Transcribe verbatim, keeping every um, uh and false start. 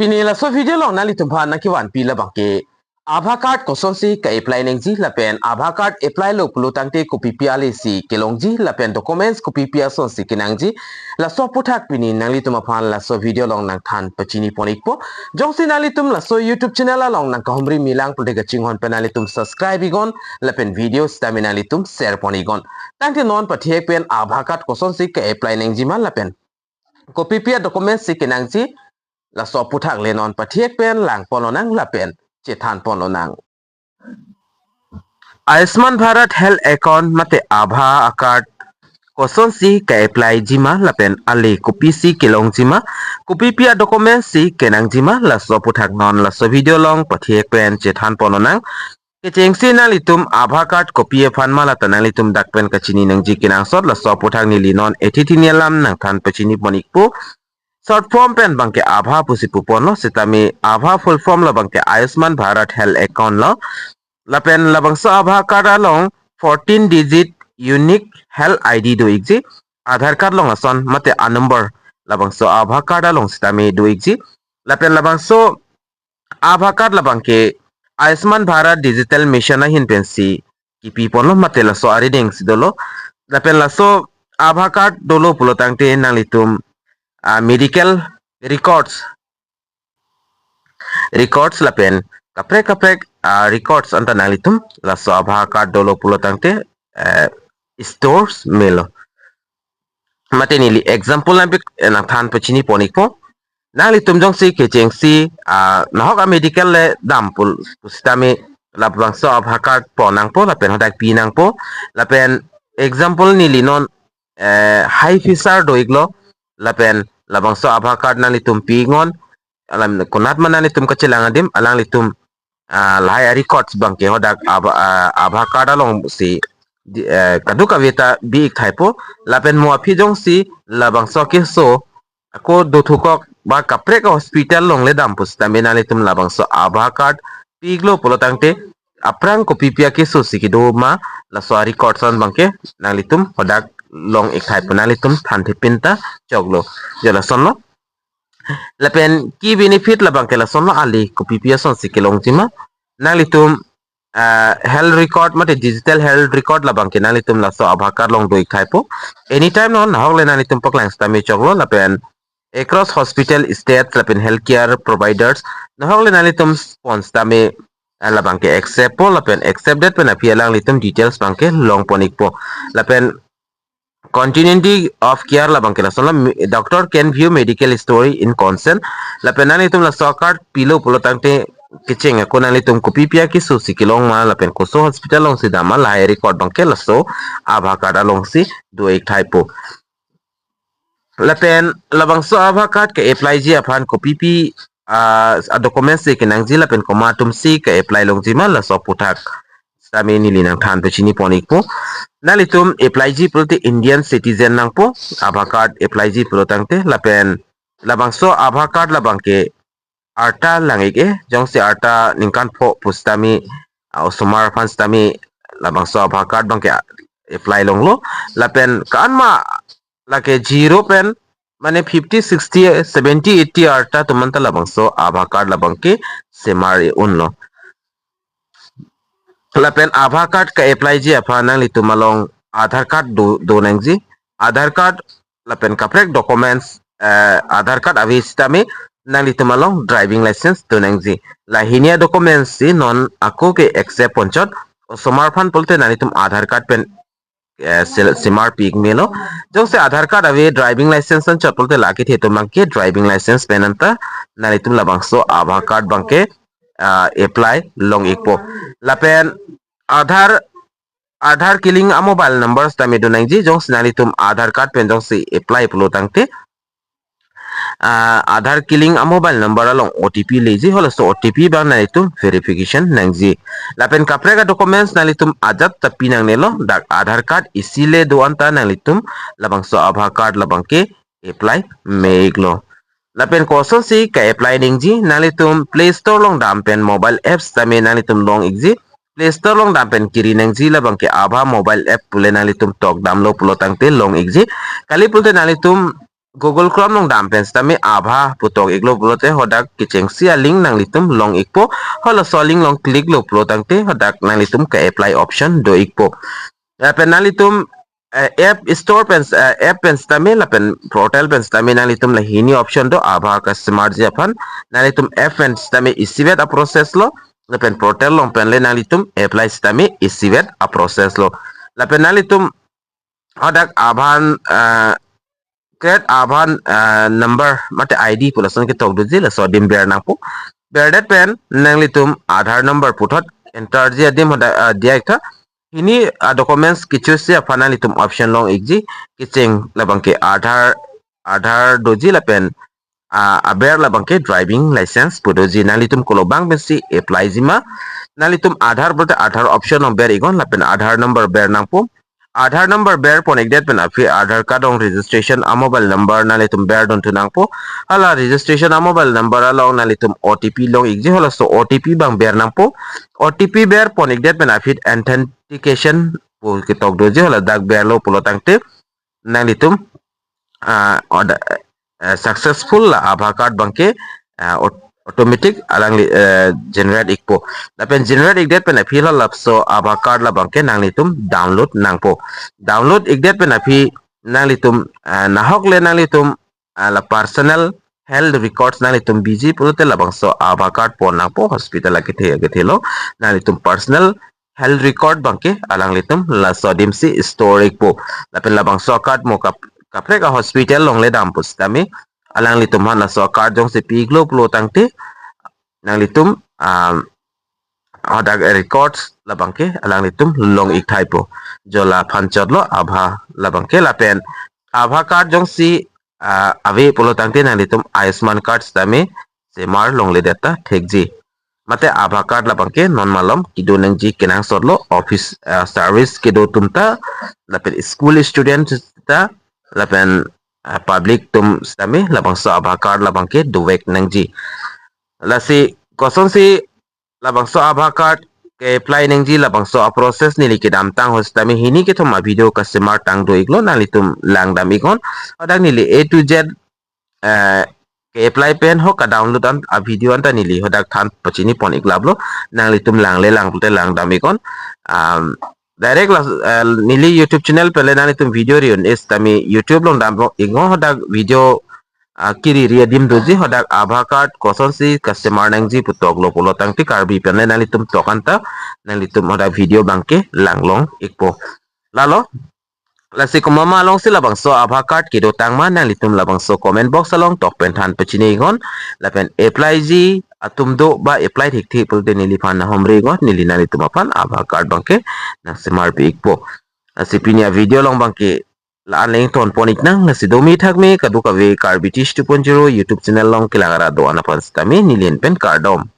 Pini laso video along nanglitum aphan nangkevanpi labangke ABHA card kosonsi ke-apply nangji lapen ABHA card apply lo pulo tangte kopipi ale si kelongji lapen documents kopipi asonsi kenangji, laso aputhak pini nanglitum aphan laso video along nangthan pachini pon ikpo. Jongsi nanglitum laso YouTube channel along nangkahumri milang pulote kachinghon pen nanglitum subscribe iknon lapen video sitame nanglitum share pon iknon. Tangte non pathek pen ABHA card kosonsi ke-apply nangjima lapen kopipi a-documents si kenangji, laso aputhak le non pathek pen lang pon lonang lapen chethan pon lonang. Ayushman Bharat Health Account mate ABHA a-card kosonsi ke-apply jima lapen ale kopisi kelongjima, kopipi a-documents si kenangjima, laso aputhak non laso video along pathek pen chethan pon lonang. Kechengsi nanglitum ABHA card kopi aphan ma lata nanglitum dak pen kachini nangji kenangsot, laso aputhak neli non athe thini alam nangthan pachini pon ikpo. Short form pen abangke ABHA pusi pu ponlo, sitame ABHA full form labangke Ayushman Bharat Health Account lo. Lapen labangso ABHA card along fourteen digit unique health I D do ikji. Aadhaar card along ason mate a-number labangso ABHA card along sitame do ikji. Lapen labangso ABHA card labangke Ayushman Bharat Digital Mission ahin pensi kipi ponlo mate laso arideng si dolo. Lapen laso ABHA card dolo pulo tangte nanglitum, ah, medical records, records lapen kaprek kaprek, ah, records anta nanglitum laso ABHA card dolo pulo tangte, eh, stores melo. Mate neli example nangpik, eh, nangthan pachini pon ikpo. Nanglitum jongsi kechengsi, ah, nahok a-medical le dam pul pusitame labangso ABHA card pon nangpo lapen hadak pi nangpo. Lapen example neli non, eh, high fever do iklo lapen labangso ABHA card nanglitum pi iknon, alam konat ma nanglitum kachelang adim alanglitum, ah, lahai a-records abangke hadak ABHA, ah, ABHA card along si di, eh, kadokave ta bi ik thaipo. Lapen mo aphi jongsi labangso keso ako dothukok ba kaprek a-hospital along le dam pusitame nanglitum labangso ABHA card pi iklo pulo tangte aphrang kopipi akeso si kedo ma laso a-records an abangke nanglitum hadak long ik thaipo, nanglitum thanthe penta choklo. Jo lasonlo. Lapen ke-benefit labangke lasonlo, ale kopipi asonsi kelongjima. Nanglitum, ah, health record mate digital health record labangke nanglitum laso ABHA card along do ik thaipo. Anytime non nahok le nanglitum paklang sitame choklo lapen across hospital, states lapen healthcare providers nahok le nanglitum pon sitame, ah, labangke accept po lapen accept det pen aphi alanglitum details abangke long pon ikpo. Lapen continuity of care labangke lasonlo, me-, doctor can view medical history in consent. Lapen nanglitum laso card pilo pulo tangte kecheng ako nanglitum kopipi akeso si kelong ma lapen koso hospital alongsi dam ma lahai record abangke laso ABHA card alongsi do ik thaipo. Lapen labangso ABHA card ke-apply ji aphan kopipi, ah, a-documents si kenangji lapen komat atumsi ke-apply longjima laso aputhak sitame neli nangthan pachini pon ikpo. Nanglitum apply ji pulote Indian citizen nangpo, ABHA card apply ji pulo tangte. Lapen labangso ABHA card labangke arta lang ik-e, jongsi arta ningkan pho pusitame, ah, osomar aphan sitame labangso ABHA card abangke apply longlo. Lapen ko-an ma lake zero pen mane fifty, sixty, seventy, eighty arta atum anta labangso ABHA card labangke semar e unlo. Lapen ABHA card ke-apply ji aphan nanglitum along Aadhaar card do, do nangji. Aadhaar card lapen kaprek documents, eh, Aadhaar card ave sitame nanglitum along driving license do nangji. La hini a-documents si non ako ke-accept ponchot. Osomar aphan pulote nanglitum Aadhaar card pen, eh, sel-, semar pi ik melo. Jongsi Aadhaar card ave, driving license anchot pulote lake the atum abangke driving license pen anta nanglitum labangso ABHA card abangke, ah, apply long ikpo. Lapen Aadhaar, Aadhaar ke-link a-mobile number sitame do nangji, jongsi nanglitum Aadhaar card pen jongsi apply pulo tangte, ah, Aadhaar ke-link a-mobile number along O T P leji, halaso O T P abang nanglitum verification nangji. Lapen kaprek a-documents nanglitum ajat ta pi nangnelo, dak Aadhaar card isi le do anta nanglitum labangso ABHA card labangke apply me iklo. Lapen kosonsi ke-apply nangji, nanglitum Play Store along dam pen mobile apps sitame nanglitum long ikji. Play Store along dam pen kiri nangji, labangke ABHA mobile app pule nanglitum tok damlo pulo tangte long ikji. Kali pulote nanglitum Google Chrome along dam pen sitame Aadhaar pu tok iklo pulote hadak kechengsi a-link nanglitum long ikpo. Halaso a-link along click lo pulo tangte hadak nanglitum ke-apply option do ikpo. Lapen nanglitum eh, App Store pen, eh, app pen sitame lapen portal pen sitame nanglitum la hini option do Aadhaar kasemarji aphan. Nanglitum app pen sitame isivet a-process lo, lapen portal along pen le nanglitum apply sitame isivet a-process lo. Lapen nanglitum hadak Aadhaar, eh, create Aadhaar, eh, number mate I D pu lason ketok doji, laso adim ber nangpo. Berdet pen nanglitum Aadhaar number puthot enterji adim hadak, eh, diya iktha. Hini a-documents kechoose aphan nanglitum option long ikji, kecheng labangke Aadhaar, Aadhaar doji lapen, ah, aber labangke driving license pu doji. Nanglitum kolo abang pensi apply jima. Nanglitum Aadhaar pulote Aadhaar option along ber iknon lapen Aadhaar number ber nangpo. Aadhaar number ber pon ikdet pen aphi Aadhaar card along registration a-mobile number nanglitum ber dunthu nangpo. Hala registration a-mobile number along nanglitum O T P long ikji, halaso O T P abang ber nangpo. O T P ber pon ikdet pen aphi authentication pu ketok doji, hala dak berlo pulo tangte nanglitum, ah, order, eh, successful la Aadhaar card abangke, ah, aut-, automatic alangli, eh, generate ikpo. Lapen generate ikdet pen aphi la laso Aadhaar card labangke nanglitum download nangpo. Download ikdet pen aphi nanglitum, ah, nahok le nanglitum, ah, la personal health records nanglitum biji pulote labangso Aadhaar card pon nangpo, hospital akethe akethe lo. Nanglitum personal health record abangke alanglitum laso adim si store ikpo. Lapen labangso a-card mo kap-, kaprek a-hospital along le dam pusitame alanglitum aphan laso a-card jongsi pi iklo pulo tangte nanglitum, um, hadak records labangke alanglitum long ik thaipo. Jo la aphan chotlo Aadhaar labangke. Lapen Aadhaar card jongsi, ah, ave pulo tangte nanglitum Ayushman card sitame semar longledet ta thekji. Mate Aadhaar card labangke non malom kedo nangji, kenangsot lo, office, ah, service kedo atum ta, lapen school student ta, lapen, ah, public atum sitame labangso Aadhaar card labangke dovek nangji. Lasi kosonsi labangso Aadhaar card ke-apply nangji, labangso a-process neli kedamtang ahut sitame hini kethom a-video kasemar tang do iklo, nanglitum langdam iknon. Hadak neli A to Z, eh, ke-apply pen ho ka-download an a-video anta neli hadak than pachini pon iklap lo, nanglitum langle lang pulote langdam iknon. Um, direct la, eh, neli YouTube channel pen le nanglitum video ri un-e sitame YouTube along dam iknon, hadak video, ah, kiri ri adim doji, hadak Aadhaar card kosonsi kasemar nangji pu toklo pulo tangte Karbi pen le nanglitum tok anta nanglitum hadak video abangke lang long ikpo. Lalo, lasi komat ma alongsi labangso Aadhaar card kedo tang ma, nanglitum labangso comment box along tok pen than pachini iknon. Lapen apply ji atum do ba apply thekthe pulote neliphan nahomri iknon, neli nanglitum aphan Aadhaar card abangke nangsemar pi ikpo. Lasi pini a-video along abangke la-an le ingthon pon iknang. Lasi domi thakme kadokave Karbi Teach two point zero YouTube channel along kelang arat do-an aphan sitame neli an pen kardom.